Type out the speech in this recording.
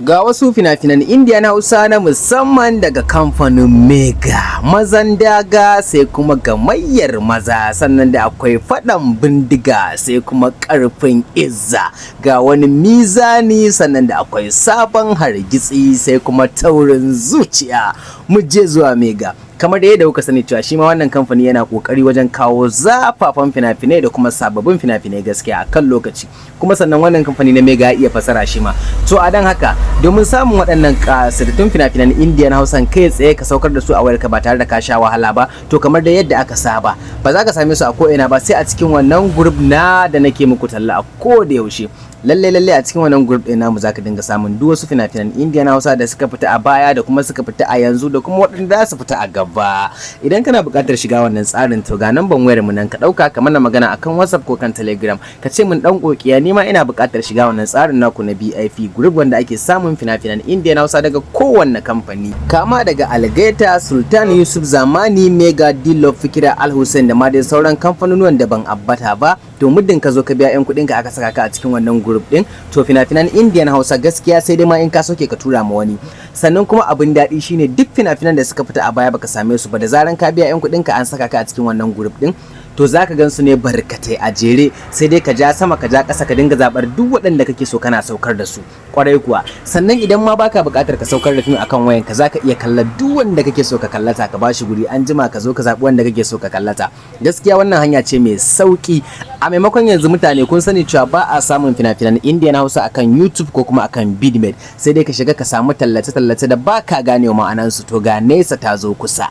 Ga wasu fina-finan Indiya na Hausa na musamman daga kamfanin Mega. Mazan Daga, sai kuma Gamayyar Maza, sannan da akwai Faɗan Bindiga, sai kuma Ƙarfin Izza. Ga wani Mizani, sannan da akwai Sabon Hargitsi, sai kuma Taurin Zuciya. Mu je zuwa Mega. Kamar da yadda kuka sani cewa shi ma wannan kamfani yana kokari wajen kawo zafafan fina-finai da kuma sababbin fina-finai gaskiya a kan lokaci. Kuma sannan wannan kamfani na Mega ya iya fasara shi ma. To a dan haka, domin samun waɗannan kasitattun fina-finan Indiyan Hausan kai tsaye ka saukar da su a wayarka ba tare da ka sha wahala ba, to kamar da yadda aka saba, ba za ka same su a ko'ina ba sai a cikin wannan group na da nake muku talla a ko da yaushe. Lalle lalle a cikin wannan group ɗin namu zaka dinga samun duk wasu fina-finan Indian Hausa da suka fita a baya da kuma suka fita a yanzu da kuma waɗanda za su fita a gaba. Idan kana buƙatar shiga wannan tsarin, to ga namban wayar mu nan, ka ɗauka ka mana magana akan WhatsApp ko kan Telegram, ka ce mun dan kokiya, ni ma ina buƙatar shiga wannan tsarin naku na BIP group wanda ake samun fina-finan Indian Hausa daga kowanne kamfani, kama daga Algaita, Sultan, Yusuf Zamani, Mega, Dilo, Fikira, Al Hussein da ma dai sauran kamfanonuwan da ban ambata ba. To muddin ka zo ka biya 'yan kuɗin ka aka saka ka a cikin wannan group din, to fina-finan Indian Hausa gaskiya sai dai ma in ka soke ka tura ma wani. Sannan kuma abin daɗi shine duk fina-finan da suka fita a baya baka same su ba, da zaran ka biya 'yan kuɗin ka an saka ka a cikin wannan group din, to zaka gan su ne barkatai a jere, sai dai ka ja sama ka ja ƙasa ka dinga zabar duk waɗanda kake so kana saukar da su. Kwarai kuwa. Sannan idan ma baka buƙatar ka saukar da fim akan wayan ka, zaka iya kallon duk wanda kake so ka kallata, ka bashi guri, an jima ka zo ka zaɓi wanda kake so ka kallata. Gaskiya wannan hanya ce mai sauki. A maimakon yanzu mutane kun sani cewa ba a samun fina-finan Indian Hausa akan YouTube ko kuma akan Vidmate, sai dai ka shiga ka samu tallace-tallace da baka ganewa ma'anansu. To ga nesa ta zo kusa.